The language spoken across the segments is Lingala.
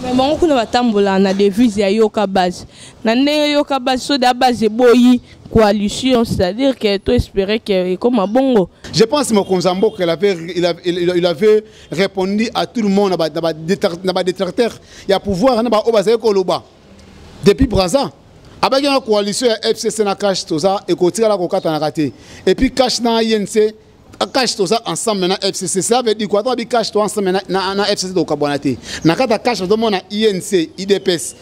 Mais bango kuna batambola na devise ya yoka base na ndenge yoka base so da base eboyi coalition, c'est-à-dire que to espérer que ekoma bongo. Je pense mokonzi ya mboka il avait répondu à tout le monde na badétracteur ya pouvoir na baoyo bazali koloba depuis Braza. Abaki na coalition ya FCC na CACH toza ekotikala kokatanaka te. Et puis CACH na UNC, CACH toza ensemble na FCC. Ça veut dire quoi? Tobi CACH to ensemble na FCC, tokabwana te. Na kati ya CACH tozomona UNC, UDPS,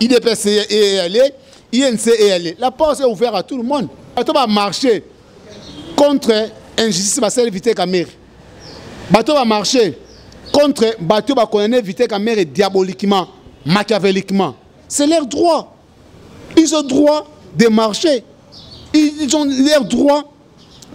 UDPS eyale, UNC eyale. La porte est ouverte à tout le monde. Bato bamarché contre injustice basali Vital Kamerhe, bato bamarché contre bato bakondamné Vital Kamerhe diaboliquement, machiavéliquement, c'est leur droit. Ils ont droit de marcher, ils ont leur droit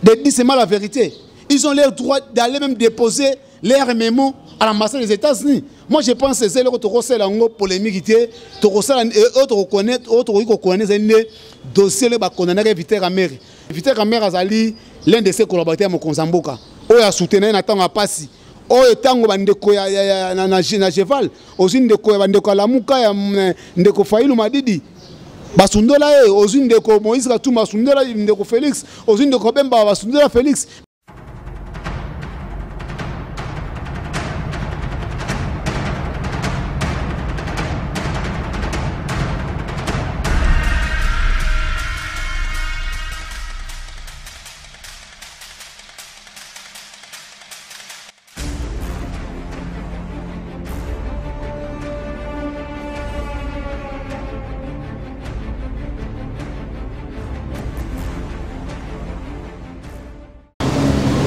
de dire seulement la vérité, ils ont leur droit d'aller même déposer leur mémo à l'ambassade des États-Unis. Moi, je pense que c'est eloko tokosala yango polémique te. Tokosala oyo tokokonnaître, oyo tokoki kokonnaître, ezali nde dossier oyo bakondamnaki Vital Kamerhe. Vital Kamerhe azali l'un de ses collaborateurs ya mokonzi ya mboka oyo asoutenait na ntango ya pasi oyo, ntango bandeko ya na Cheval, ozwi ndeko ya bandeko ya Lamuka ya ndeko Fayulu Madidi basundola ye, ozwi ndeko Moïse Katumbi basundola ndeko Félix, ozwi ndeko Bemba basundola Félix.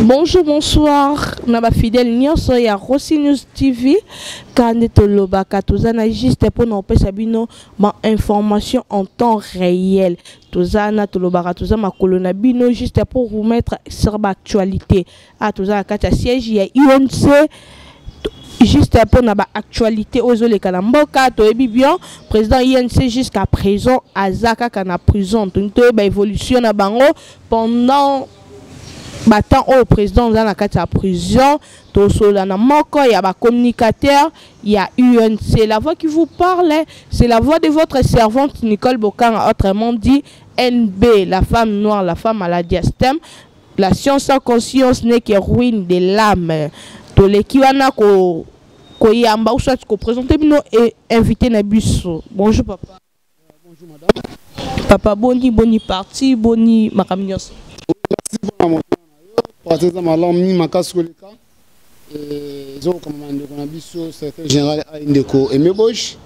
Bonjour, bonsoir na bafidèle nyonso ya Rossi News TV. Ka nde tolobaka, toza na juste mpona kopesa bino bainformation en temps réel. Toza na tolobaka, toza makolo na bino juste pour vous mettre sur baactualité. A toza na kati ya siège ya UNC juste mpona baactualité oyo ezoleka na mboka. Toyebi bien, président UNC jusqu'à présent aza kaka na prison. Tolingi toyeba évolution na bango pendant batemps oyo président aza na kati ya prison. Tosolola na moko ya bacommunicateur ya UNC. La voix qui vous parle, c'est la voix de votre servante Nicole Bokanga, autrement dit NB, la femme noire, la femme à la diastème. La science sans conscience n'est que ruine de l'âme. Toleki wana ko koyamba ou soit koprésente bino et invité na biso. Bonjour papa. Bonjour madame. Papa, boni boni parti, boni makambo nyonso? Merci mpona motema na yo. Parti eza malamu mingi makasi koleka. Ezokokamba ndeko na biso secrétaire général ai ndeko Aimé Bosch.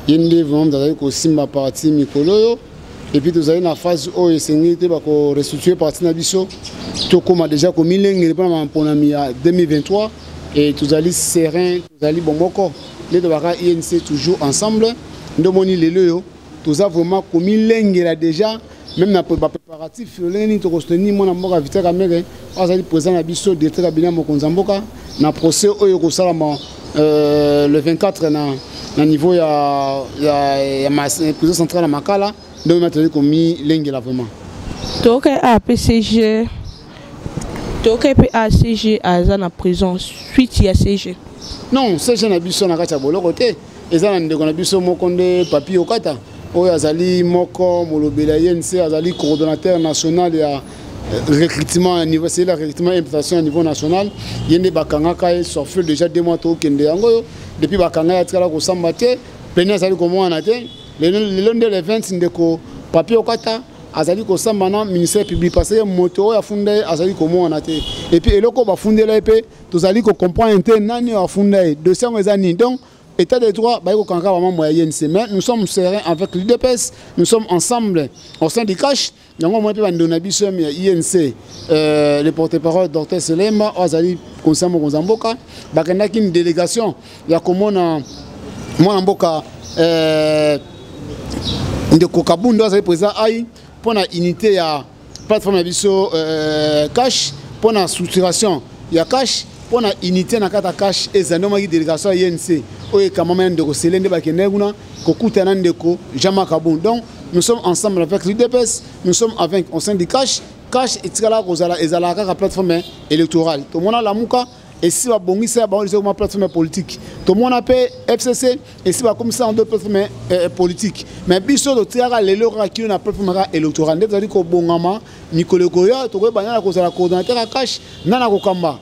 Ye nde vraiment azali kosimba parti mikolo oyo. Et puis tozali na phase oyo esengeli te bakorestitue parti na biso, tokóma déjà komilengele mpona maponami ya 2023. Et tozali serein, tozali bomoko nde tobaka UNC toujours ensemble. Nde omoni lelo oyo toza vraiment komilengela déjà même na bapréparatif lolenge nini tokosoutenir mwana mboka Vital Kamerhe oyo azali président na biso, directeur cabinet ya mokonzi ya mboka, na procès oyo ekosalama le 24 na niveau ya prison centrale ya Makala. Ndenge tozali komilengela vraiment. Toyokai APCG, toyokai mpe ACG aza na prison, suite ya CG. Non, CG na biso na kati ya boloko te. Eza na ndeko na biso moko nde Papi Okata oyo azali moko molobeli ya UNC, azali coordonnateur national ya recrutement ya niveau, c'est la recrutement et implantation ya niveau national. Ye nde bakangaka ye, ça fait déjà 2 mois tokende yango oyo depuis bakanga ye, atikala kosamba te, pene azali komwana te. Lelo nde le 20, ndeko Papi Okata azali kosamba na ministère public parce que moto oyo afunda ye azali komona te. Et puis eloko bafundela ye mpe tozali kocomprendre te nani oyo afunda ye, dossier yango eza nini. Donc état de droit, baye kokanga bamembre ya UNC, mais nous sommes sereins avec l'UDPS, nous sommes ensemble au sein du CACH. Yango moi mpe bandeko na biso ya UNC, le porte-parole docteur Selemba oyo azali conseiller mokonzi ya mboka, bakendaki une délégation ya komona mwana mboka ndeko Kabundu azali président ai mpo na unité ya plateforme ya biso CACH, mpo na structuration ya CACH, mpo na unité na kati ya CACH. Ezali omaki délégation ya UNC oyo ekamama ya ndeko Sele nde bakendaki kuna kokutana ndeko Jean-Marc Kabund. Donc nous sommes ensemble avec l'UDPS, nous sommes avec au sein du CACH. CACH etikala kozala, ezalaka kaka plateforme électorale. Tomona Lamuka Esi babongisa bango deja koma plateforme politique. Tomona mpe FCC esi bakomisa yango plateforme politique. Mais biso totiaka lelo kaka kino na plateforme kaka électorale. Nde tozali kobongama mikolo ekoya, tokoyeba nani akozala coordonnateur ya CACH, nani akokamba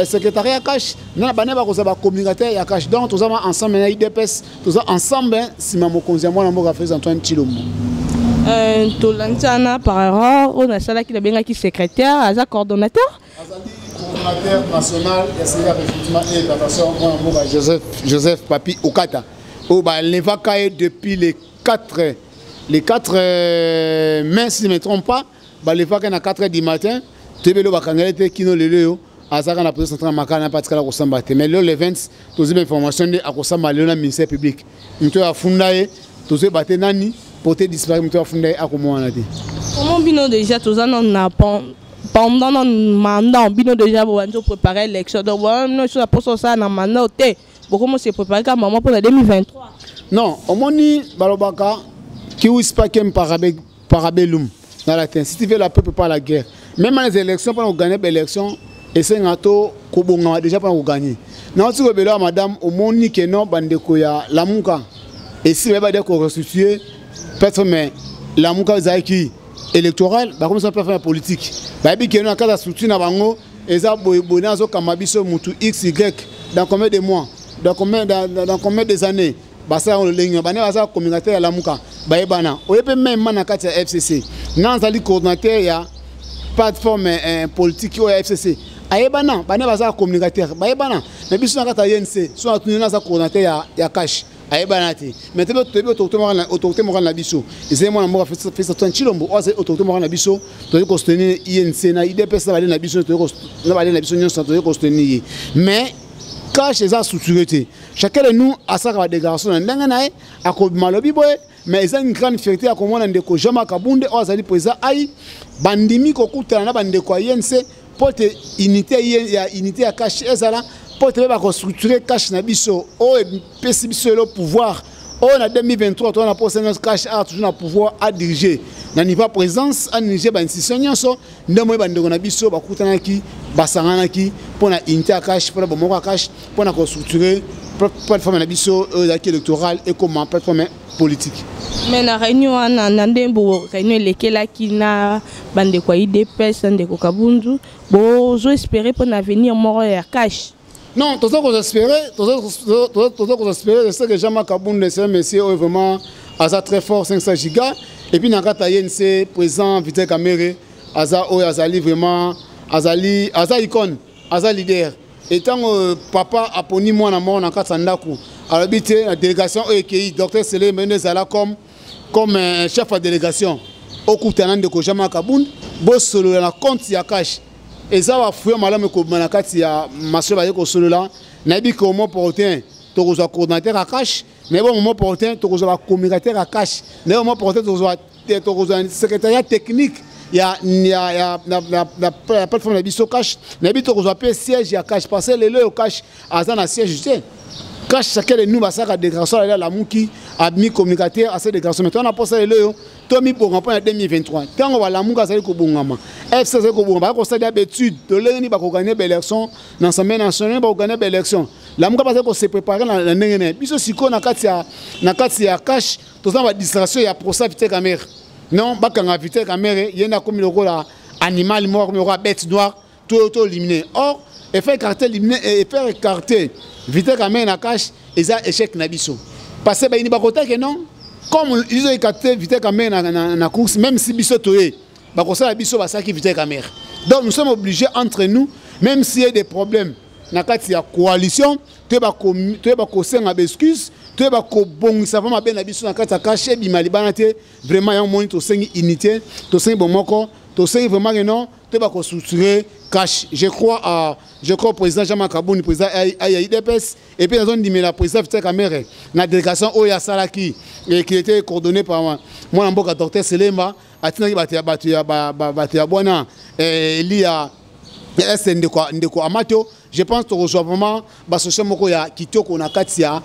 secrétariat ya CACH, nani bane bakozala bacommunicateur ya CACH. Donc toza ma ensemble na UDPS, toza ensemble nsima mokonzi ya mwana mboka Félix Antoine Tshilombo. Tolandi wana par erreur oyo nasalaki, nabengaki secrétaire, aza coordonnateur. Azali coordonnateur national ya syndicat recrutement et implantation, mwana mboka Joseph Papi Okata, oyo balevaka ye depuis le 4 mai, si je ne me trompe pas. Balevaka na 4 heures du matin. Toyebi eloko bakangeli te. Kino lelo oyo azalaka na prison centrale Makala, na patikala kosamba te. Mais lelo le 20, tozwi bainformation nde akosamba lelo na ministère public. Moto oyo afunda ye, tozoyeba te nani, porté disparu. Moto oyo afunda ye akomona te. Comment bino déjà toza nano na pendant nano mandat, bino déjà bobandi opréparer élection? Donc bino so na mposa osala na mandat te, bokomo se préparer kaka mama mpona 2023? Non, omoni, balobaka "Si vis pacem para bellum" na latin. Si tu veux la paix, prépare la guerre. Même na les élections, mpona kogagner baélection, esengaka to kobongama déjà mpona kogagner. Nauti kobela ya madame, omoni ke non, bandeko ya Lamuka esi bayeba de korestituer plateforme Lamuka ezalaki électoral, bakomisa plateforme ya politique. Bayebi ke non, na kati ya structure na bango eza boyeboye, na azokamba biso mutu xy dans combien de mois, dans combien des années. Basala yango lolenge bane baza communicateur ya Lamuka, bayebana. Oye mpe meme na kati ya FCC, nga nazali coordonnateur ya plateforme politique oyo ya FCC, ayebana. Bane baza communicateur, bayebana. Mais biso na kati ya UNC, so natuni naza coordonnateur ya CACH, ayebana te. Mais te, toyebi autorité morale na biso ezali mwana mboka Félix Antoine Tshilombo, oyo azali autorité morale na biso. Toyei kosoutenir UNC na UDPS na bale na biso, na bale na biso nyonso toyei kosoutenir ye. Mais CACH eza structuré te. Chacun de nous asalaka badéclaration na ndenge na ye, akobima alobi boye. Mais eza une grande fierté ya komona ndeko Jean-Marc Kabunde oyo azali président ai bandimi kokutana na bandeko ya UNC mpo te unité ya CACH ezala, mpo te mpe bakostructure CACH na biso oyo epesi biso elo pouvoir oyo na 2023. Toza na posa nyonso CACH a toujours na pouvoir adirige na niveau ya présidence, adirige bainstitution nyonso. Nde moye bandeko na biso bakutanaki, basanganaki mpo na unité ya CACH, mpo na bomoko ya CACH, mpo na kostructure plateforme na biso oyo ezalaki électorale ekoma plateforme politique. Mais na réunion wana, na ndembo réunion elekelaki na bandeko ya UDPS na ndeko Kabundu, bozo espérer mpo na avenir moko ya CACH? Non, toza koespérer, toza koespérer. Je sais que Jean-Marc Kabund, c'est un monsieur oyo vraiment aza très fort, 500 giga. Et puis na kati ya UNC, président Vital Kamerhe aza oyo azali vraiment, azali, aza icône, aza leader. Et ntango papa aponi mwana moko na kati ya ndako, alobi te na délégation oyo ekei, docteur Sele Mende ezala comme chef ya délégation, okutana ndeko Jean-Marc Kabund, bosolola na compte ya CACH. Eza bafuya malamu ekobima na kati ya masolo baye kosolola. Nayebi ke au moment opportun tokozwa coordonnateur ya CACH, nayebi au moment opportun tokozwa bacommunicateur ya CACH, nayebi au moment opportun tokozwa secrétariat technique ya plateforme na biso CACH, nayebi tokozwa mpe siège ya CACH, parce que lelo oyo CACH aza na siège te. CACH, chacun de nous basalaka déclaration. Alali, alamuki, abimi communicateur, asali déclaration. Mais tona mposa lelo oyo tomibonga mpo na 2023. Ntango balamuka azali kobongama, FC azali kobongama, baza kosala baétude tolenge nini bakogagner baélection na Assemblée nationale, bakogagner baélection. Lamuka bazali kose préparer na ndenge na ye. Biso sikoyo na kati ya CACH, toza na badistraction ya procès Vital Kamerhe. Non, bakanga Vital Kamerhe, ye nde akomi lokola animal moko, akomi lokola bête noire to éliminer. Or et faire écarter, éliminer et faire écarter Vital Kamerhe na CACH eza échec na biso, parce que bayini bakotake non, comme ils ont écarté Vital Kamerhe na course, même si biso toye bakosala biso basalaki Vital Kamerhe. Donc nous sommes obligés entre nous, même s'il y a des problèmes na kati ya coalition, toyeba kosenga baexcuse, toyeba kobongisa vraiment mabe na biso na kati ya CACH ebima libana te. Vraiment yango moni tosengi unité, tosengi bomoko, tosengi vraiment ke non, toyeba kostructurer CACH. Je crois au président Jean-Marc Kabund, président ya UDPS, et puis nazondimela président Vital Kamerhe na délégation oyo asalaki et qui était coordonné par mwana mboka docteur Selemba. Atindaki bato ya bwana eli ya ese ndeko Amato. Je pense tokozwa vraiment basolution moko ya kitoko na kati ya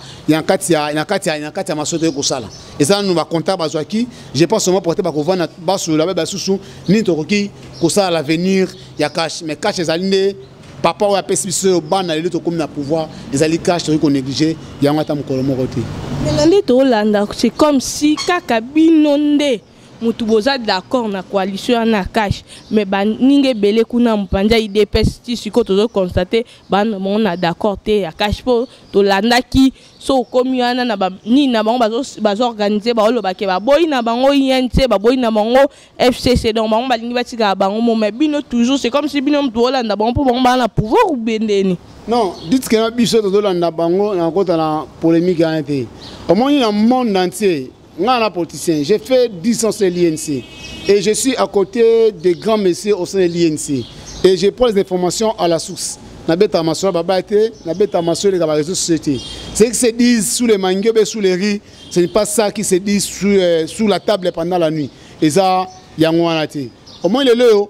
masolo toyei kosala. Eza nanu bacontact bazwaki. Je pense mo porte bakovanda, basolola be basusu nini tokoki kosala l'avenir ya CACH. Mais CACH ezali nde Papa oyo apesi biso oyo bana lelo tokomi na pouvoir, ezali cash, tokoki konégliger yango ata mokolo moko te. Mais nde tolanda, c'est comme si kaka bino nde motu boza d'accord na coalition wana ya cash, mais baninga ebele kuna mopanzi ya UDPS, ti sikoyo tozoconstater bana bango na d'accord te ya cash, mpo tolandaki so okomi wana na nini na bango bazoorganiser, baolobake baboyi na bango UNC, baboyi na bango FCC, donc bango balingi batikala bango mo. Mais bino toujours, c'est comme si bino motu olanda bango mpo bango baa na pouvoir ubendeni. Non, dites que na biso tozolanda bango, na kota na polémique wana te. Omoni, na monde entier, nga na politicien, j'ai fait 10 ans sur l'UNC et je suis à côté des grands messieurs au sein de l'UNC et je prends les informations à la source. Nabeta masolo baba te, nabeta masolo eleka baréseaux sociaux te. Ce qui se dit sous les mangues, sous les riz, ce n'est pas ça qui se dit sous la table pendant la nuit. Eza yango wana te. Au moins lelo oyo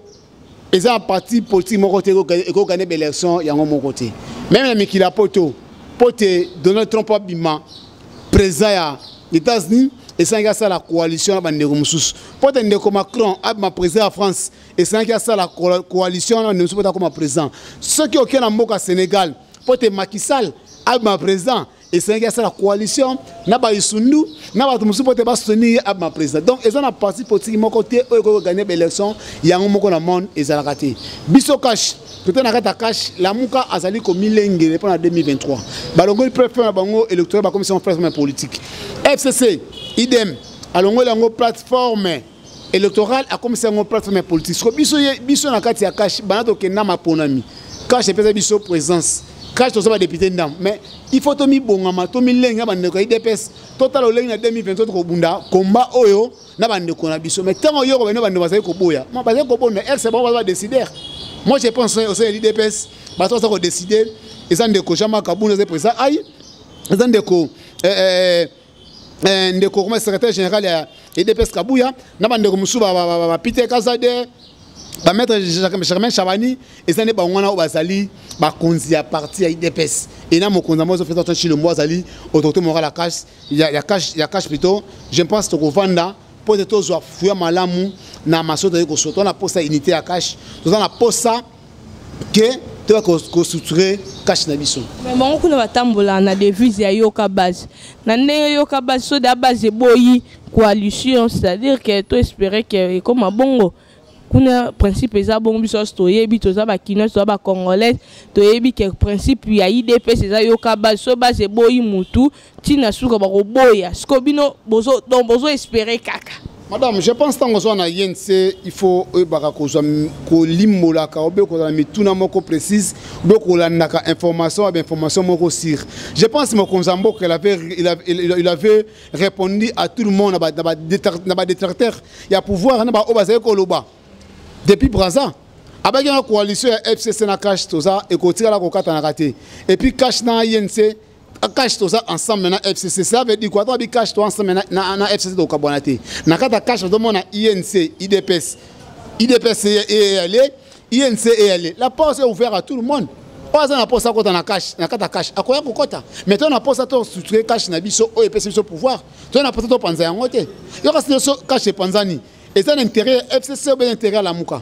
eza parti politique moko te ekokane baélection yango moko te. Même na mikili ya poto, po te Donald Trump abima président ya États-Unis, esalaki asala coalition na bandeko mosusu. Mpo te ndeko Macron abima président ya France, esalaki asala coalition na bandeko mosusu mpo te akoma président. Soki okei na mboka Sénégal, mpo te Macky Sall abima président, esalaki asala coalition na bayisundu na bato mosusu mpo te basoutenir ye abima président. Donc eza na parti politique moko te oyo ekoki kogagner baélection yango moko na monde, ezalaka te. Biso cash tote na kati ya cash, Lamuka azali komilengele mpo na 2023. Balongoli plateforme na bango électoral, bakomisi yango plateforme politique. FCC idem, alongoli yango plateforme électorale, akomisi yango plateforme politique. Siko biso, biso na kati ya cash, bana tokenda maponami, cash epesa biso présence, cash toza badéputé ndambo, mais il faut tomibongama, tomilenga bandeko ya UDPS, totala olenge na 2023 tokobunda komba oyo na bandeko na biso. Mais ntango oyoko bino bandeko bazali koboya, bazali kobonda rc, bango baza badécider. Moi je pense, au sein de l'UDPS, bato baza kodécider eza ndeko Jean-Marc Kabund, aza président ai, eza ndeko ndeko koma secrétaire général ya UDPS Kabuya, na bandeko mosusu, bapeter Kazade, bamaître Germain Chabani. Eza nde bango wana oyo bazali bakonzi ya parti ya UDPS. E na mokonzi yango azofesa Tshilombo, azali autorité morale ya cash, ya cash plutôt. Je pense tokovanda mpo ete tozwa fuya malamu na maso tozali kosola. Toza na posa unité ya cash, toza na posa ke toya kostructurer cash na biso. Mais bango kuna batambola na devise ya yoka base, na ndenge yoka base, so da base eboyi coalition, c'est-à-dire que to espérer que ekoma bongo kuna. Principe eza bongo. Biso nyonso toyebi, toza bakinois, toza bacongolais, toyebi ke principe ya UDPS eza yoka base. So base eboyi mutu, ntina suka bakoboya. Siko bino bozo, donc bozo espérer kaka. Madame, je pense ntango ozwa na UNC, il faut oyebaka kozwa kolimbolaka obe kozala mituna moko précise, obe kolandaka information ya bainformation moko sûre. Je pense mokonzi ya mboka, il avait répondu à tout le monde, na badétracteur ya pouvoir, na baoyo bazali koloba depuis Braza abaki na coalition ya FCC na cash toza ekotikala kokatanaka te. Et puis cash na UNC, cash toza ensemble na FCC. Ça veut dire quoi? Tobi cash to ensemble na FCC, tokabwana te. Na kati ya cash tozomona UNC, UDPS, UDPS eyale, UNC eyale. La porte est ouverte à tout le monde. Oyo aza na posa akota na cash, na kati ya cash akoya kokota. Mais to na posa to structurer cash na biso oyo epesi biso pouvoir. To na posa topanza yango te. Yoka, si so cash epanzani, eza na intérêt ya FCC obe na intérêt ya Lamuka?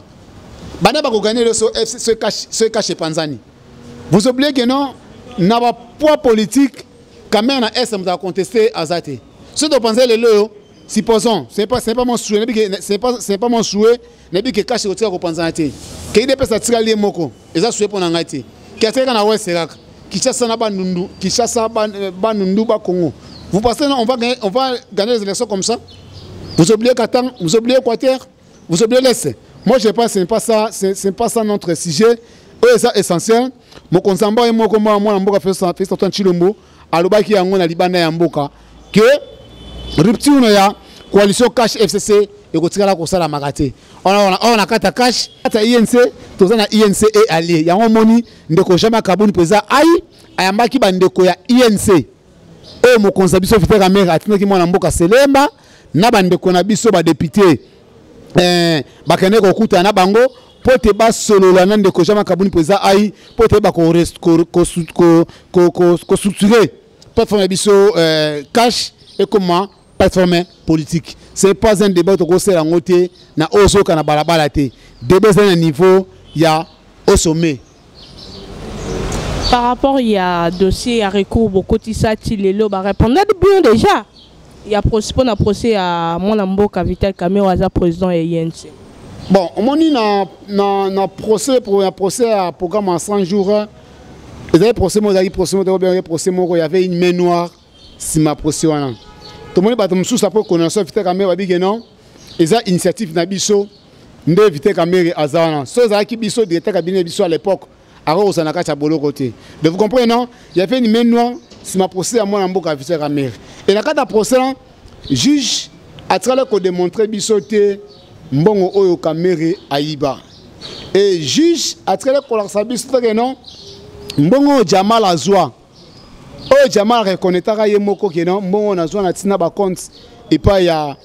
Bana bakogagner lelo so cash epanzani. Vous oubliez que non, na bapoids politique quand même na est, moto acontester aza te. So topanza lelo oyo, supposons, c'est pas mon souhait, nayebi ke c'est pas mon souhait, nayebi ke cash ekotika kopanzana te, ke UDPS atikali ye moko, eza souhait mpo na ngai te ke atikali na west kaka, Kinshasa na Bandundu, Kinshasa, Bandundu, Bakongo. Vous pensez non, on va gagner les élections comme ça? Vous oubliez Katanga, vous oubliez Équateur, vous oubliez l'Est. Moi je pense ce n'est pas ça, c'est pas ça notre sujet. Oyo eza essentiel, mokonzi ya mboka ye moko, mwana mboka Félix Antoine Tshilombo, alobaki yango na libanda ya mboka ke rupture na ya coalition cash FCC ekotikala kosalamaka te. Oyo na kati ya cash, kati ya UNC, toza na UNC et allié. Yango omoni ndeko Jean-Marc Kabund mpenza ai ayambaki bandeko ya UNC oyo mokonzi na biso Vital Kamerhe atindaki mwana mboka Selemba na bandeko na biso badéputé, bakende kokutana na bango mpo te basolola na ndeko Jean-Marc Kabund mpenza ai mpo te bakostructurer plateforme ya biso cash ekoma plateforme politique. C'est pas un débat tokosala yango te na oyo ozoyoka na balabala te. Débat ezali na niveau ya au sommet. Par rapport ya dossier ya recours bokotisa ti lelo, barépondre bien déjà ya procès, mpona procès ya mwana mboka Vital Kamerhe, aza président ya UNC? Bon, omoni, na procès, na procès ya programme en 100 jours, ezali procès moko, ezalaki procès moko, tokobenga procès moko, y avait une main noire nsima procès wana. Tomoni bato mosusu, après condamnation Vital Kamerhe, babike non, eza initiative na biso nde Vital Kamerhe aza wana. So ezalaki biso, directeur cabinet biso à l'époque, akokozala na kati ya boloko te. Donc vous comprenez, non, il y avait une main noire nsima procès ya mwana mboka Vital Kamerhe. Et na kati ya procès wana, juge atikali kodémontrer biso te mbongo oyo Kamerhe ayiba, et juge atikali kolakisa biso te ke non, mbongo oyo Jamal azwa, oyo Jamal reconnaîtaka ye moko ke non, mbongo nazwa na ntina bacompte epai ya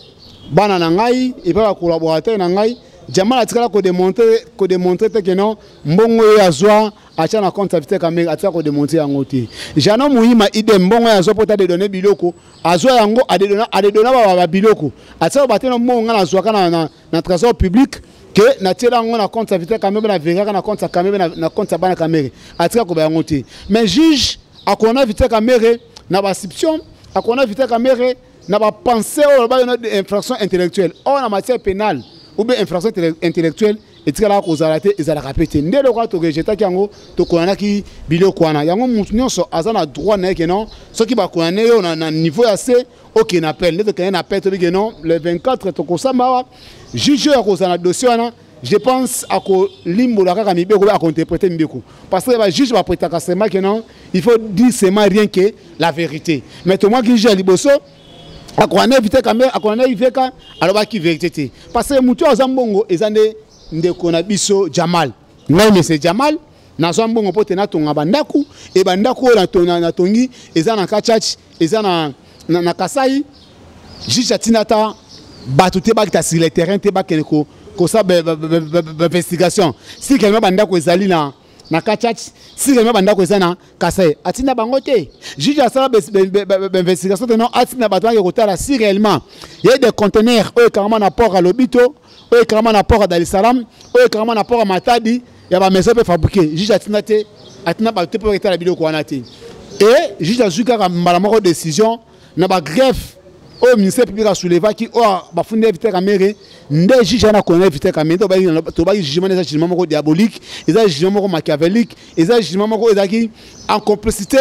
bana na ngai, epai ya bacollaborateur na ngai. Jamal atikala kodémontrer te ke non, mbongo oyo azwa, atya na compte ya Vital Kamerhe, atikala kodémontrer yango te. Jano Muhima, idem, mbongo oyo azwa mpo ta adédonner biloko, azwa yango, adédonna babiloko, atikala bate na mbongo ngai nazwaka na trésor public ke natiela yango na compte ya Vital Kamerhe, na veraka na compte ya Kamerhe, na compte ya bana Kamerhe, atika koba yango te. Mais juge akona Vital Kamerhe na basoupçon, akona Vital Kamerhe na bapensée oyo balobaki no infraction intellectuelle. Oyo na matière pénale ou bien infraction intellectuelle etikalaka kozala te, ezalaka mpe te. Nde lokola torejetaki yango, tokonanaki biloko wana. Yango motu nyonso aza na droit na ye ke non, soki bakondamner yo na niveau ya se, okende appel. Nde tokende na appel, tobi ke non, le 24 tokosamba awa. Juge oyo akozala na dossier wana, je pense akolimbola kaka mibeko, akointerpréter mibeko, parce que bajuge baprêtaka serment ke non, il faut dire seulement rien que la vérité. Mais tomwaki juge ya liboso akondamner Vital Kamerhe, akondamner IVK, alobaki vérité te, parce que motu oyo aza mbongo eza nde ndeko na biso Jamal. Ngai, monsieur Jamal, nazwa mbongo mpo te natonga bandako, e bandako oyo natongi eza na Kachachi, eza na Kasai. Juge atinda ata bato te bakita sur le terrain te, bakende kosala bainvestigation si réellement bandako ezali na Kachachi, si réellement bandako eza na Kasai. Atinda bango te. Juge asala bainvestigation te, non, atinda bato bake kotala si réellement ye des conteneurs oyo ekangama na port ya Lobito, oyo ekangama na port ya Dar es Salaam, oyo ekangama na port ya Matadi, ya bamaison mpe fabriqué. Juge atinda te, atinda bato te mpo baketala biloko wana te. E juge azwi kaka mbala moko décision na bagriefs oyo ministère public asoulevaki, oyo bafundi Vital Kamerhe. Nde juge wana akondamner Vital Kamerhe. Tobaki jugement eza jugement moko diabolique, eza jugement moko machiavélique, eza jugement moko ezalaki en complicité,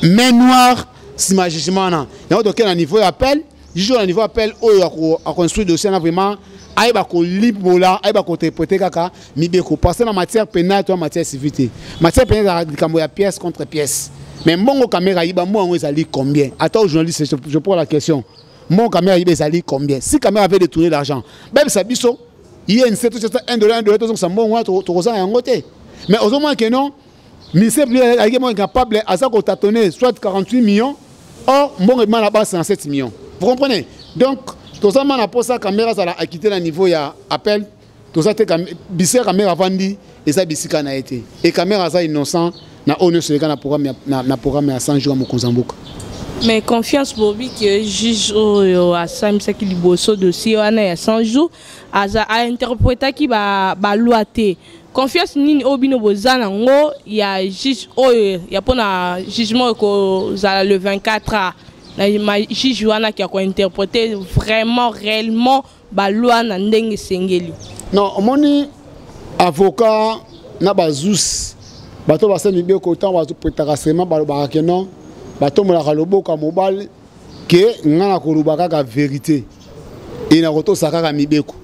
main noire nsima jugement wana. Yango tokei na niveau ya appel. Juge oyo na niveau appel oyo akoinstruire dossier wana, vraiment ayeba kolimbola, ayeba kointerpréter kaka mibeko, parce que na matière pénale to matière civile te, matière pénale ezalaka likambo ya pièce contre pièce. Mais mbongo Kamerhe ayiba, mbongo yango ezali combien? Ata journaliste, je pose la question: mbongo Kamerhe ayiba ezali combien? Si Kamerhe avait détourné l'argent, bayebisa biso INC, totia 1 dollar, 1 dollar, tozongisa mbongo wana, tokozanga yango te. Mais ozomona ke non, ministère public ayaki moko incapable, aza kotâtonner soit 48 millions, or mbongo ebima na base 57 millions. Vous comprenez? Donc toza ma na mposa Kamerhe azala acquitté na niveau ya appel. Toza te bisika Kamerhe avandi, eza bisika na ye te. E Kamerhe aza innocent na oyo nyonso eleka na programme ya 100 jours ya mokonzi ya mboka. Mais confiance bobi ke juge oyo asambisaki liboso dossier wana ya 100 jours aza ainterprétaki baloi te, confiance nini oyo bino boza nango ya juge oyo ya mpona jugement ekozala le 24, na juge wana ki akointerpréter vraiment réellement baloi na ndenge esengeli? Non, omoni, avocat na bazusi, bato basala mibeko, ntango bazoprêtaka serment, balobaka ke non, batombolaka loboko ya mobali ke ngai na koloba kaka vérité e na kotosa kaka mibeko.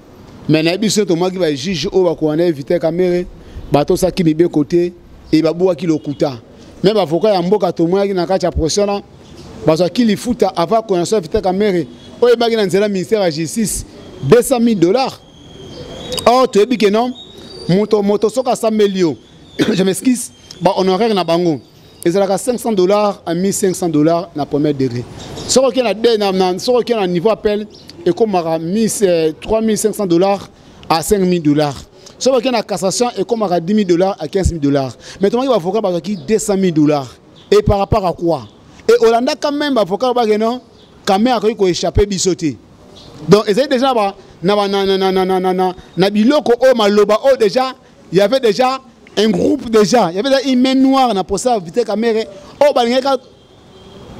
Mais nayebi so tomwaki bajuge oyo bakondamner Vital Kamerhe, batosaki mibeko te e babwaki lokuta. Me baavocat ya mboka tomonaki na kati ya procès wana, bazwaki lifuta avant condamnation ya Vital Kamerhe oyo ebaki na nzela ministère ya Justice, 200 000 $. Or toyebi ke non, moto soki asambeli yo, je m'excuse, bahonoraire na bango ezalaka 500 $ à 1500 $ na premier degré. Soki okei na, soki okei na niveau appel, ekomaka 3500 $ à 5000 $. Soki okei na cassation, ekomaka 10 000 $ à 15 000 $. Mais tomaki baavocat bazwaki 200 000 $, et par rapport à quoi? Et olanda quand même baavocat bake non, Kamerhe akoki koéchapper biso te. Donc ezali déjà ba na, na, na, na, na, na, na, na biloko oyo maloba oyo déjà, il y avait déjà un groupe déjà, il y avait déjà une main noire na procès ya Vital Kamerhe oyo balingaki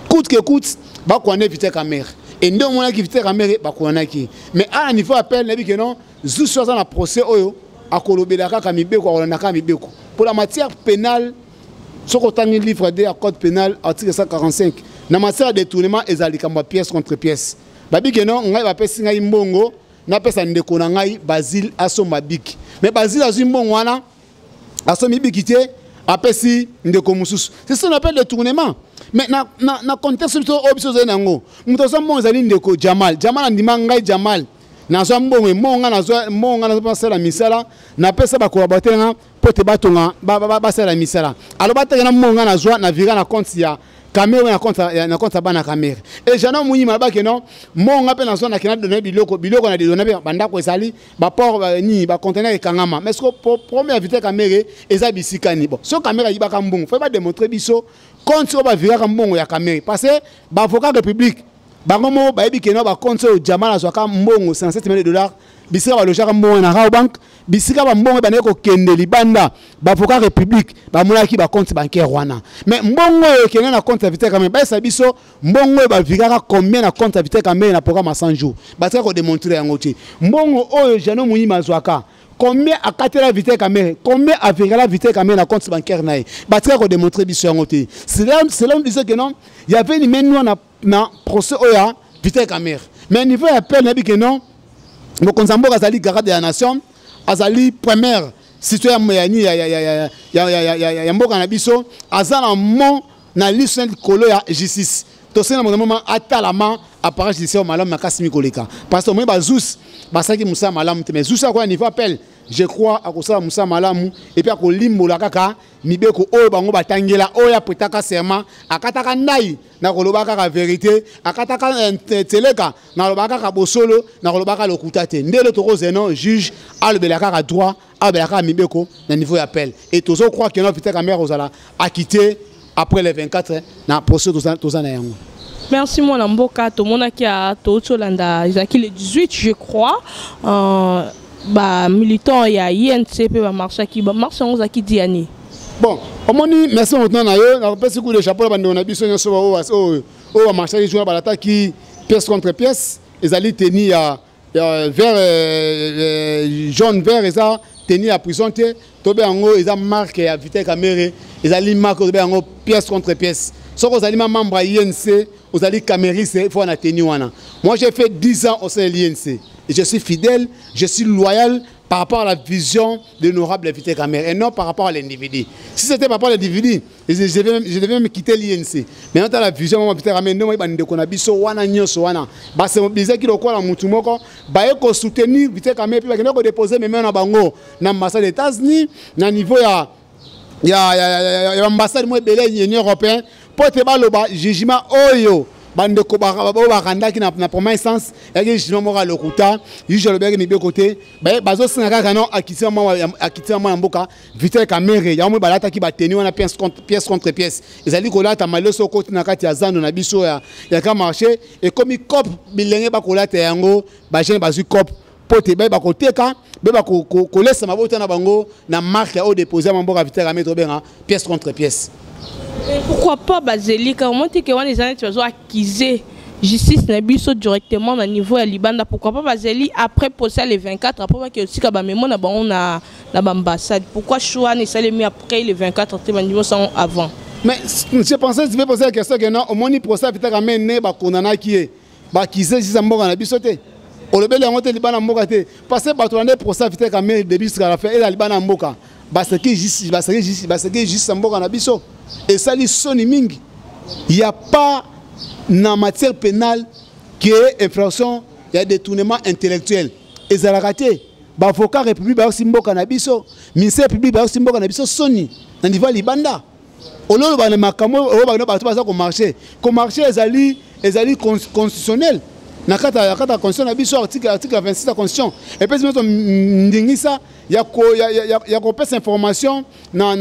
coûte que coûte bakwane Vital Kamerhe. E nde omonaki Vital Kamerhe bakwanaki. Mais à niveau appel, nayebi ke non, zusu aza na procès oyo akolobela kaka mibeko, akolanda kaka mibeko. Pour la matière pénale, soki otangi livre 2 ya code pénal, article 145, na matière ya détournement, ezala likambo ya pièce contre pièce. Babi ke non, ngai bapesi ngai mbongo, napesa ndeko na ngai Basile asomba bic, mais Basile azwi mbongo wana, asombi bic te, apesi ndeko mosusu. C'est ce qu'on appelle détournement. Mais na contexte biso oyo biso ozali nango, moto azwa mbongo ezali ndeko Jamal. Jamal andima: ngai Jamal nazwa mbongo, mbongo nga nazwa, mbongo nga nazwa basala misala, napesa bacollaborateur nga mpo te batonga, basala misala. Aloba teke na mbongo nga nazwa na vira na compte ya Kamerhe, na compte ya bana Kamerhe. E Jeannot Munyima alobaki non, mbongo nga mpe nazwa, nakenda donner biloko, biloko na dédonner mpe bandako ezali baport nini, baconteneur ekangama. Mais ce problème ya Vital Kamerhe eza bisika nini? Bon, so Kamerhe ayibaka mbongo, faut badémontrer biso compte oyo baviraka mbongo ya Kamerhe, parce que baavocat république bango moko bayebi ke no, bacompte oyo Jamal azwaka mbongo 57 millions de dollars, bisika balojaka mbongo na Rawbank, bisika bambongo ebandaki kokende libanda, baavocat république bamonaki bacompte bancaire wana. Mais mbongo oyo ekende na compte ya Vital Kamerhe, bayesa biso mbongo oyo baviraka combien na compte ya Vital Kamerhe na programme ya 100 jours. Batika kodémontrer yango te. Mbongo oyo Jeannot Munyima azwaka, combien akatela Vital Kamerhe, combien avirala Vital Kamerhe na compte bancaire na ye, batika kodémontrer biso yango te. Cela nous disait que non, il y avait une main noire na procès oyo ya Vital Kamerhe. Mais niveau ya appel, nayebi ke non, mokonzi ya mboka azali garde de la nation, azali première citoyen ya mboka na biso, aza na mo na liso na likolo ya justice. Tosenga moto moma atalama appareil judiciaire malamu makasi mi koleka, parce que omoni bazusi basalaki mosala malamu te. Mais zusi akoya niveau appel, je crois akosala mosala malamu et puis akolimbola kaka mibeko oyo bango batangela, oyo aprêtaka serment, akataka ndai na koloba kaka vérité, akataka teleka na koloba kaka bosolo, na koloba kaka lokuta te. Ndele tokozena juge alobela kaka droit, alobela kaka mibeko na niveau ya appel. Et tozo croire que no, Vital Kamerhe kozala acquitté après les 24 na procès toza na yango. Merci mwana mboka. Tomonaki ya touti olanda, ezalaki le 18, je crois, bamilitant ya UNC mpe bamarchaki. Bamarche yango ezalaki diani? Bon, omoni, merci maintenant na yo. Nakopesi coup de chapeau na bandeko na biso nyonso oyo bamarchaki jour, balataki pièce contre pièce. Ezali tenue ya vert, jaune vert, eza tenue ya prison te. Tobe yango eza marque ya Vital Kamerhe, ezali marque, tobe yango pièce contre pièce. Soki ozali ma membre ya UNC, ozali kamerhiste, il faut na tenue wana. Moi, j'ai fait 10 ans au sein de l'UNC et je suis fidèle, je suis loyal par rapport à la vision de l'honorable Vital Kamerhe et non par rapport à l'individu. Si c'était par rapport à l'individu, je devais même quitter l'UNC. Mais maintenant, la vision, moi, Vital Kamerhe, nous, bandeko na biso wana nyonso wana, ba se mobiliser ki lokola mutu moko, ba ko soutenir Vital Kamerhe, puis ba ko déposer même na bango na ambassade des États-Unis, na niveau ya ambassade mo ebele Union européenne, po te baloba jugement oyo bandeko oyo barandaki na première instance eyaki jugement moko ya lokuta. Juge alobaki mibeko te, bazosenga kaka no akiti mwana mboka Vital Kamerhe. Yango moi balataki batenue wana pièce contre pièce. Ezali kolata malio. So okoti na kati ya zando na biso ya grand marché, ekomi cope, bilenge bakolata yango, bajeune bazwi cope mpo te bayeba koteka, bayeba kolesa mabota na bango na marque oyo déposé ya mboka Vital Kamerhe, tobenga pièce contre pièce. Mais pourquoi pas bazelika omoni te ke wana eza neti bazo accuser justice na biso directement na niveau ya libanda? Pourquoi pas bazeli après procès le 24, après bake osika bamemo na bango na baambassade? Pourquoi choix wana esalemi après le 24 te, bandimi osango avant? Mais je pensais, tu vais poser la question que non, omoni procès Vital Kamerhe ne bakondamnaki ye, baaccuser justice ya mboka na biso te, olobeli yango te libanda mboka te, parce que bato bande procès Vital Kamerhe début jusqu'à la fin eza libanda mboka, baseki justice ya mboka na biso. Esali soni mingi. Il y a pas na matière pénale que infraction ya détournement intellectuel ezalaka te. Baavocat république bayosi mboka na biso, ministère public bayosi mboka na biso soni na niveau ya libanda. Ololoba na makambo oyo bano bato baza komarcher, komarcher ezali constitutionnel na kati ya constitution na biso, article 26 ya constitution epesi biso ndingisa ya kopesa information na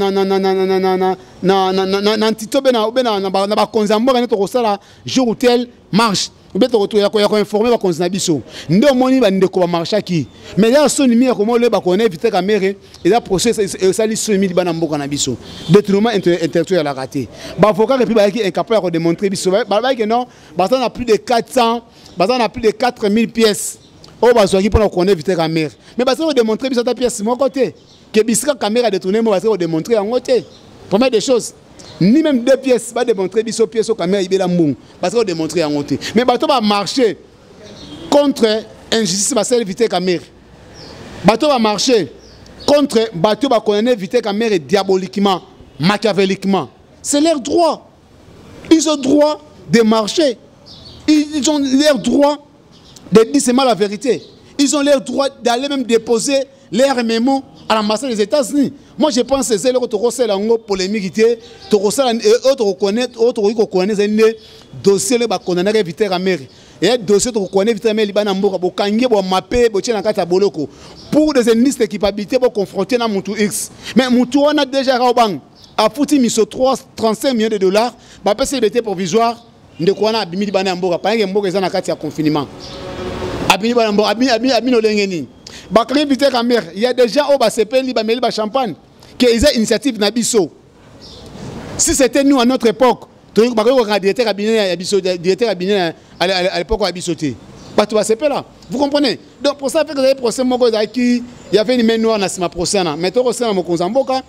entité obe na bakonzi ya mboka nde tokosala jour tel marche. Obe ya koinforme bakonzi na biso. Nde omoni bandeko bamarchaki, mais ya soni mingi ya komona bakone Vital Kamerhe. Eza procès esali soni mingi bana mboka na biso. Détournement intellectuel alaka te. Baavocat et puis bayaki incapable ya kodémontrer biso. Bayaki non, baza na plus de 400, baza na plus de 4000 pièces oyo bazwaki mpona kokone Vital Kamerhe, mais bazali kodémontrer biso ata pièce moko te ke bisika Kamerhe adétourné mo. Bazali kodémontrer yango te. Première des choses, ni même deux pièces badémontrer biso, pièce oyo Kamerhe ayibela mbongo, bazali kodémontrer yango te. Mais bato bamarché contre injustice basali Vital Kamerhe, bato bamarché contre bato bakondamné Vital Kamerhe diaboliquement, machiavéliquement, c'est leur droit. Ils ont droit de marcher, ils ont leur droit de dire seulement la vérité, ils ont leur droit d'aller même déposer leur mémo à l'ambassade des États-Unis. Moi, je pense que c'est le tokosala yango polémique te. Tokosala oyo tokokonnaître, oyo tokoki kokonnaître, ezali nde dossier oyo bakondamnaka Vital Kamerhe. Eya dossier tokokonnaître Vital Kamerhe libanda mboka, bokangi bomape, botie na kati ya boloko pour des indices de culpabilité, boconfronter na mutu X. Mais mutu wana déjà raobang afuti miso 3 35 millions de dollars, bapesi liberté provisoire. Ndeko wana abimi libanda ya mboka pendant mboka eza na kati ya confinement. Abimi libanda ya mboka, abimi lolenge nini? Bakangi Vital Kamerhe, il y a des gens oyo basepeli, bameli bachampagne ke eza initiative na biso. Si c'était nous à notre époque, bakoki kokanga directeur cabinet ya biso, directeur cabinet à l'époque ya biso te. Bato basepela, vous comprenez? Donc pour ça fait que ezali procès moko ezalaki, il y avait une main noire na nsima procès wana. Mais tokosala mokonzi ya mboka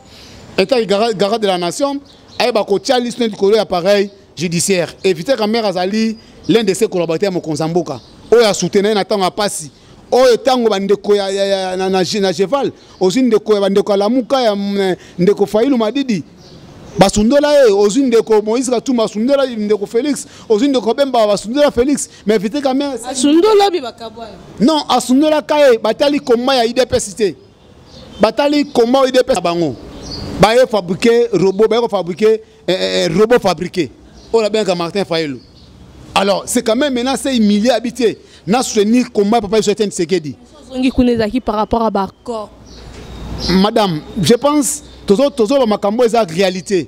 etaki garant de la nation, ayeba kotia liso likolo ya appareil judiciaire. Et Vital Kamerhe azali l'un de ses collaborateurs ya mokonzi ya mboka oyo asoutenir na ntango ya pasi oyo, ntango bandeko ya na Jeval, ozwi ndeko ya bandeko ya Lamuka ya ndeko Fayulu Madidi basundola ye, ozwi ndeko Moïse Katumbi basundola ndeko Félix, ozwi ndeko Bemba basundola Félix, mais Vital Kamerhe Asundola bi bakabwana. Non, asundolaka ye. Batali komba ya UDPS te, batali komba oyo UDPS bango baye fabriquer robot, baye kofabriquer robot fabriqué oyo nabengaka Martin Fayulu. Alors c'est quand même maintenant, c'est humilié habité na soutenir combat papa biso Etienne Tshisekedi. Ozongi kuna, ezalaki par rapport à baaccord. Madame, je pense tozo makambo eza réalité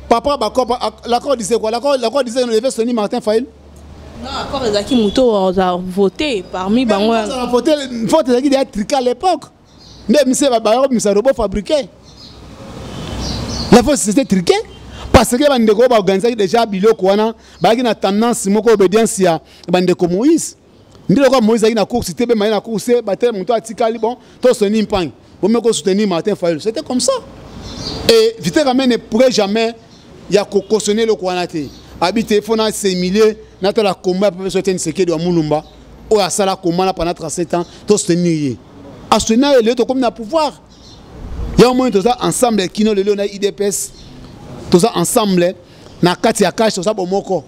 par rapport à l'accord. L'accord disait quoi? L'accord disait qu'on devait soutenir Martin Fayulu. Non, accord ezalaki moto oza voté parmi bango. Voté, vote ezalaki déjà truqué à l'époque. Nde mise bayokobimisa robot fabriqué, la vote c'était truqué parce que bandeko oyo baorganisaki déjà biloko wana bayaki na tendance moko, obédience ya bandeko Moïse. Nde lokola Moïse azalaki na course te, bemai na course batele, moto atikali, bon, tosoni mpangi bomeko soutenir Martin Fayulu. C'était comme ça et Vital Kamerhe ne pourrait jamais ya kocautionner eloko wana te. Abi te, fo na s'humilier, natala komba ya papa Etienne Tshisekedi wa Mulumba oyo asala komba na pendant 37 ans, tosoutenir ye, asoutenir ye. Lelo tokomi na pouvoir, yango moni toza ensemble kino lelo na UDPS, toza ensemble na kati ya CACH, toza bomoko.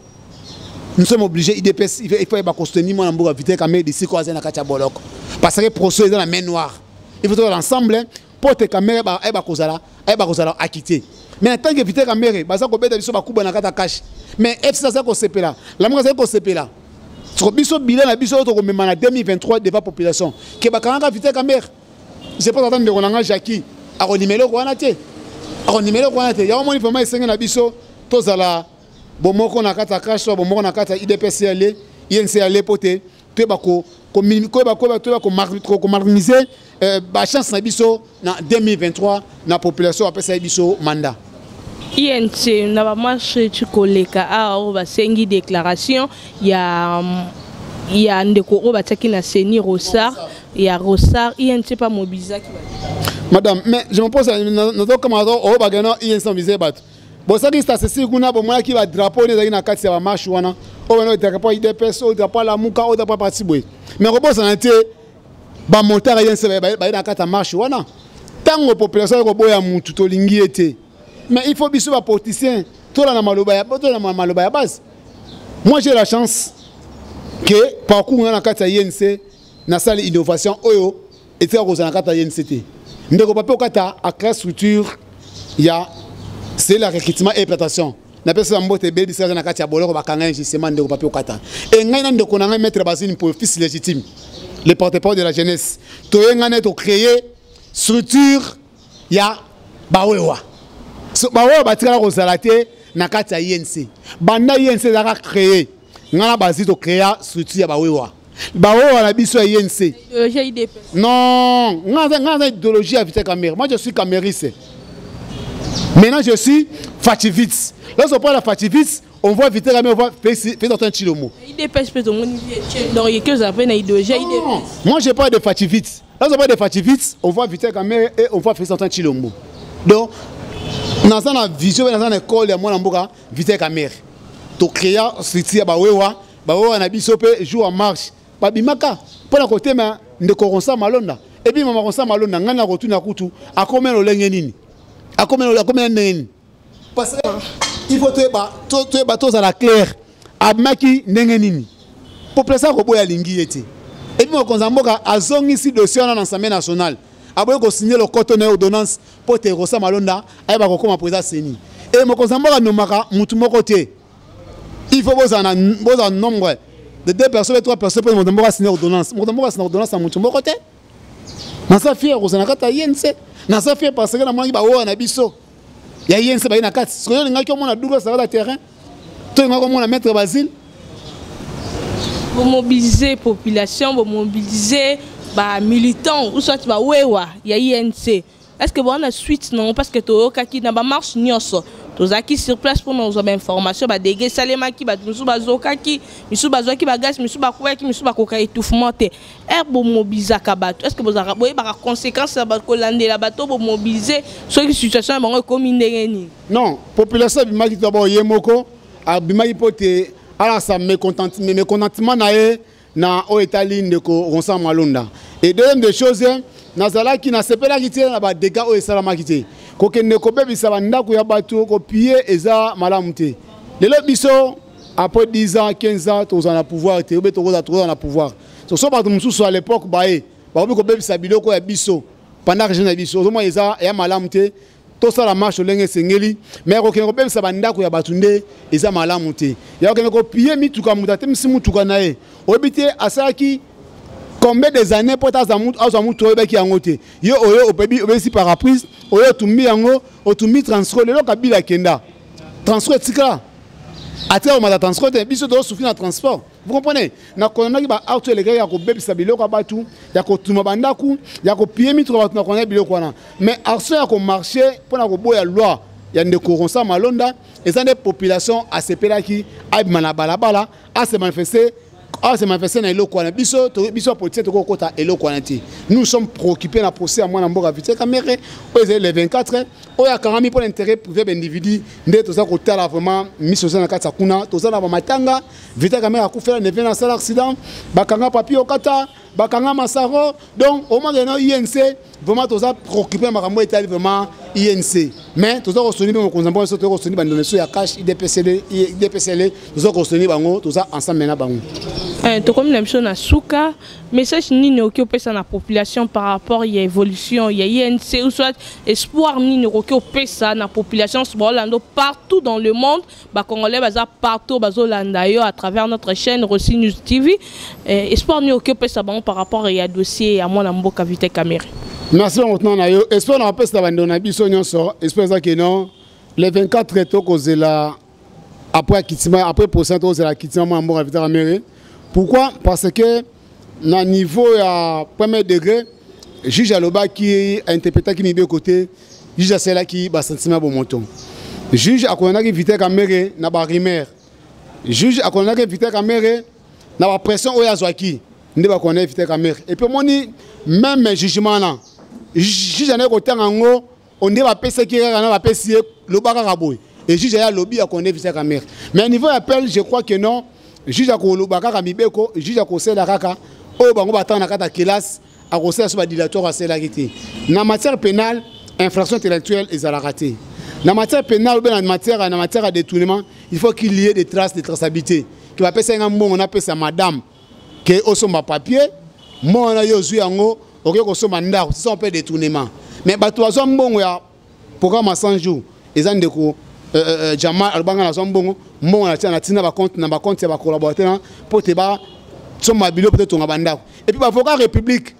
Nous sommes obligés, UDPS, il faut yeba kosoutenir mwana mboka Vital Kamerhe d'ici ko aza na kati ya boloko, parce que procès eza na main noire. Il faut tozala ensemble mpo te Kamerhe ayeba kozala acquitté. Mais en tant que Vital Kamerhe baza kobeta biso bakuba na kati ya CACH, mais FC aza kosepela, Lamuka azali kosepela. Soko biso bilan na biso oyo tokomema na 2023 devant population ke bakangaka Vital Kamerhe, je pense ata ndeko na nga Jacki akondima eloko wana te, akondima eloko wana te. Yango moni vraiment esenge na biso tozala bomoko na kati ya CACH, to bomoko na kati ya UDPS ale, UNC ale, po te toyeba komaximiser bachance na biso na 2023 na population apesa ye biso mandat. UNC na bamarche ti koleka awa oyo basengi déclaration ya ndeko oyo batiaki na CENI, Ronsard, ya Ronsard, UNC mpe amobilizaki. Madame, mais je me pose, nazokama oyo bakena UNC mobilize bato, bosaki sasesi kuna, bomonaki badrapeau nde ezalaki na kati ya bamarche wana, oyo bana drapeau ya UDPS, oyo drapeau ya Lamuka, oyo drapeau ya parti boye. Mais kobosana te, bamotard UNC baye na kati ya marche wana. Ntango population ekoboya mutu, tolingi ye te, mais il faut biso bapoliticien tolanda maloba ya base. Moi, j'ai la chance que parcours nga na kati ya UNC, nasali innovation oyo etika kozala na kati ya UNC te. Ndeko Pape Okata acréé structure ya c'est la recrutement et implantation. Napesa mbote ebele bisika na kati ya boloko bakanga injustement ndeko Pape Okata. E ngai na ndeko na ngai maître Basine pour fils légitime, le porte-parole de la jeunesse, toye ngai na tocréer structure ya bawewa. So, bawewa batikala kozala te na kati ya UNC. Banda UNC ezalaka créé Nga na bazi tocréa structure ya bawewa, bawewa na biso ya INC. Non, nga naza idéologie ya Vital Kamerhe. Moi, je suis kamerhiste. Maintenant, je suis fatshiviste. Lorsqu'on parle de fatshiviste, on voit Vital Kamerhe, on voit Félix Antoine Tshilombo. UDPS mpe tomoni, donc yeke ozala mpe na idéologie. Non, moi, je parle de fatshiviste. Lorsqu'on parle de fatshiviste, on voit Vital Kamerhe et on voit Félix Antoine Tshilombo. Donc naza na vision mpe naza na ekole ya mwana mboka Vital Kamerhe. Tocréa structure ya bawewa, bawewa na biso mpe. Jour ya marche, babimaka mpona kotema ndeko Ronsard Malonda. Ebi mama Ronsard Malonda, ngai na kotuna kutu, akomela lolenge nini, akomela ndenge nini? Parce que il faut toyeba, toyeba, tozala clair. Abimaki ndenge nini? Population akoboya, alingi ye te. Et puis mokonzi ya mboka azongisi dossier wana na Assemblée nationale, aboyi kosigner lokoto na ye ordonnance mpo te Ronsard Malonda ayeba kokóma président CENI. E mokonzi ya mboka anomaka mutu moko te. Il faut bozala bozala nombre de deux personnes et trois personnes mpo moto moko asigne ordonnance. Moto moko asigne ordonnance na motu moko te. Naza fier kozala na kati ya UNC. Naza fier parce que namonaki baoyo na biso ya UNC baye na kati. Soki olingaki omona Douglas na kati ya terrain, to olingaki omona maître Basile. Bomobiliser population, bomobiliser bamilitant ou soit bawewa ya INC, est ce que bona suite? Non, parce que toyokaki na bamarche nyonso, tozalaki sur place mpona kozwa bainformation. Badégâts esalemaki, bato misusu bazokaki, misusu bazwaki bagaz, misusu bakweyaki, misusu bakoka étouffement te. Ere bomobilizaka bato, est ce que bozalaka boyebaka conséquence ya kolandela bato bomobilize soki situation ya bango ekomi ndenge nini? Non, population abimaki d'abord ye moko. Abimaki mpo te alakisa mécontentement na ye na oyo etali ndeko Ronsard Malonda. Et deuxième des choses, nazalaki, nasepelaki te na badégâts oyo esalamaki te. Kokende kobebisa bandako ya bato, kopiller, eza malamu te. Lelo biso, après 10 ans, 15 ans, tozala na pouvoir te, obe tokozala na pouvoir. So bato mosusu à l'époque baye bakomi kobebisa biloko ya biso pendant régime na biso, ozomona eza ya malamu te. Tosala marche ndenge esengeli, mais kokende kobebisa bandako ya bato nde eza malamu te. Ya kokende kopiller mituka, moto atemisi mutuka na ye, oyebi te asalaki combien des années mpo ete azwa mutu, oyebaki yango te. Yo oyo obebisi pare-brise, oyo otumbi yango, otumbi transport. Lelo Kabila akenda, transport etikala, atika komata transport te. Biso tozosouffrir na transport, vous comprenez? Nakondanaki baacte elekaki ya kobebisa biloko ya bato, ya kotuma bandako, ya kopiller mituka bato. Nakondaki biloko wana, mais action ya komarcher mpona koboya loi ya ndeko Ronsard Malonda, eza nde population asepelaki abima na balabala, ase manifester, ase manifester na eloko wana. Biso, biso ya politicien, tokokota eloko wana te. Nous sommes préoccupés na procès ya mwana mboka Vital Kamerhe oyo ezali le 24, oyo akangami mpo na intérêt privé baindividu. Nde toza kotala vraiment miso eza na kati ya kuna. Toza na bamatanga. Vital Kamerhe akufela neveu na asala accident, bakanga Papi Okata, bakanga Masaro. Donc omake na UNC, vraiment toza préoccupé na makambo etali vraiment UNC. Mais toza kosoni mpe mokonzi ya mboka biso, toza kosoni bandeko ya CACH, UDPSL, UDPSL, toza kosoni bango, toza ensemble na bango. Tokomi na biso na suka. Message nini okoki opesa na population par rapport ya évolution ya INC, ou soit espoir nini okoki opesa na population baolanda partout dans le monde? Bacongolais baza partout, bazolanda yo à travers notre chaîne Rossi News TV. Espoir nini okoki opesa bango par rapport ya dossier ya mwana mboka Vital Kamerhe? Merci bango na yo. Espoir na bapesa bandeko na biso nyonso, espoir eza ke non, le 24 tokozela après akitima, après procès, tokozela akitima mwana mboka Vital Kamerhe. Pourquoi? Parce que na niveau ya premier degré, juge alobaki, ainterprétaki mibeko te. Juge asalaki basentiment bomoto. Juge akondamnaki Vital Kamerhe na barumeur. Juge akondamnaki Vital Kamerhe na bapression oyo azwaki. Nde bakondamnaki Vital Kamerhe. Et puis omoni, même jugement na juge andaki kotanga yango, onde bapesaki kaka na bapesi ye, loba kaka boye. Et juge aya alobi, akondamné Vital Kamerhe. Mais niveau ya appel, je crois que non, juge akoloba kaka mibeko, juge akosala kaka oyo bango batanga na kati ya kelasi, akosala so badilatoire asalaki te. Na matière pénale, infraction intellectuelle ezalaka te. Na matière pénale ou bien na matière ya détournement, il faut qu'il y ait des traces de traçabilité, ke bapesa nga mbongo, napesa madame ke osomba papier, mbongo na yo ozwi yango, okoki kosomba ndako. C'est ça, on peut détournement. Mais bato bazwa mbongo ya programme ya 100 jours, eza ndeko Jamal alobanga nazwa mbongo, mbongo natia, natina bacompte, na bacompte ya bacollaborateur mpo te basomba biloko, mpo te tonga bandako. Et puis baavocat république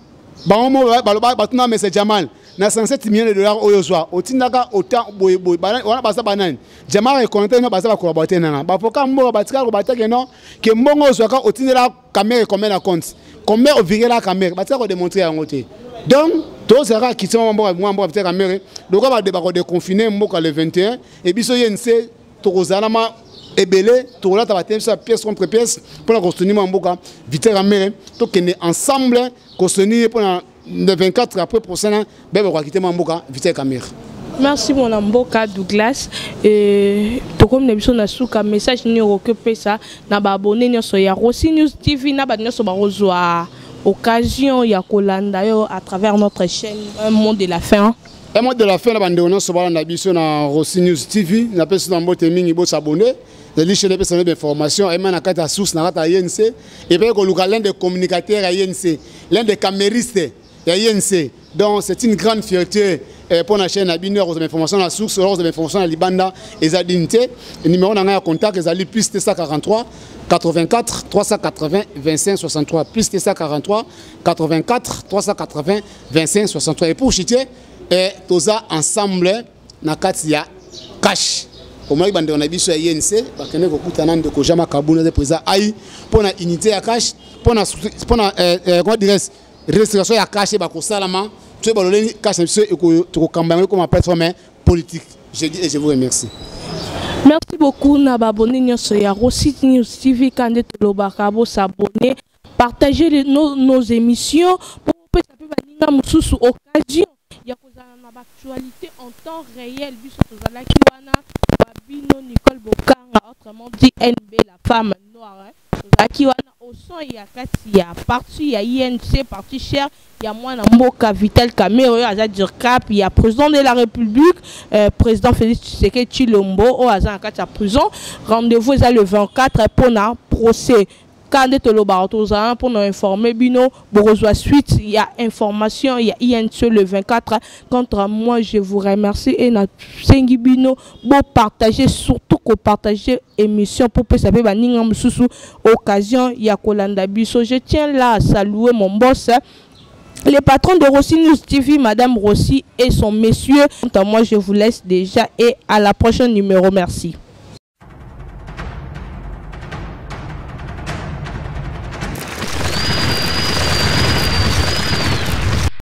bango mo baloba, batuna monsieur Jamal. Na 107 millions de dollars oyo ozwa, otindaka autant boye boye, wana baza banani? Jama reconnaître no baza bacollaborateur nanga, baavocat mboka batikala kobata ke non, ke mbongo ozwaka, otindela Kamerhe combien na compte, combien ovirela Kamerhe, batikala kodémontrer yango te. Donc tozalaka kiti mwa mboka, mwa mboka Vital Kamerhe, lokola bade bakodéconfiner mboka le 21 e, biso ye nse tokozala ma ebele, tokolata bateme biso ya pièce contre pièce mpona kosoutenir mwa mboka Vital Kamerhe. Tokende ensemble kosoutenir mpona le 24. Après prochain bebe bakokite mwa mboka Vital Kamerhe. Merci, mwana mboka Douglas. Tokomi na biso na suka. Message nini okoki opesa na baabonnés nyonso ya Rossi News TV, na bato nyonso bakozwa occasion ya kolanda yo à travers notre chaîne? Un mot de la fin. Un mot de la fin na bandeko nyonso balanda biso na Rossi News TV. Napesi na mbote mingi, bos'abonner. Ezali chaîne epesa na bainformation ema na kati ya source, na kati ya UNC, epe koluka l'un des communicateurs ya UNC, l'un des kamerhistes ya UNC. Donc c'est une grande fierté mpo na chaîne na bino ya kozwa information na source. Ola kozwa information na libanda eza dini te. Numéro na ngai ya contact ezali plus 243 84 380 25 63, plus 243 84 380 25 63. Et pour chuter, toza ensemble na kati ya CACH. Omonaki bandeko na biso ya UNC bakende kokutana ndeko Jean Makabuna, aza président ai mpo na unité ya CACH, mpona comment dirais restauration ya CACH bakosalama. Soki baloleni CACH na biso, tokokamba yango ekoma plateforme politique. Je dis et je vous remercie. Merci beaucoup na baabonnés nyonso ya Rossi News TV. Ka nde tolobaka, bos'abonner, partager nos émissions po opesa mpe baninga mosusu occasion ya kozala na baactualité en temps réel. Biso tozalaki wana babino Nicole Bokanga, autrement dit NB, la femme noire. Tozalaki wana au son ya kati ya parti ya UNC, parti cher ya mwana mboka Vital Kamerhe, oyo aza dircab ya président de la République, président Félix Tshisekedi Tshilombo, oyo aza na kati ya prison. Rendez-vous eza le 24 mpona procès. Ka nde tolobaka, tozala mpona informer bino, bokozwa suite ya information ya UNC le 24. Contre moi, je vous remercie et nasengi bino bopartager, surtout kopartager émission po pesa mpe baninga mosusu occasion ya kolanda biso. Je tiens là à saluer mon boss, le patron de Rossi News TV, Madame Rossi et son monsieur. Quant à moi, je vous laisse déjà et à la prochaine numéro. Merci.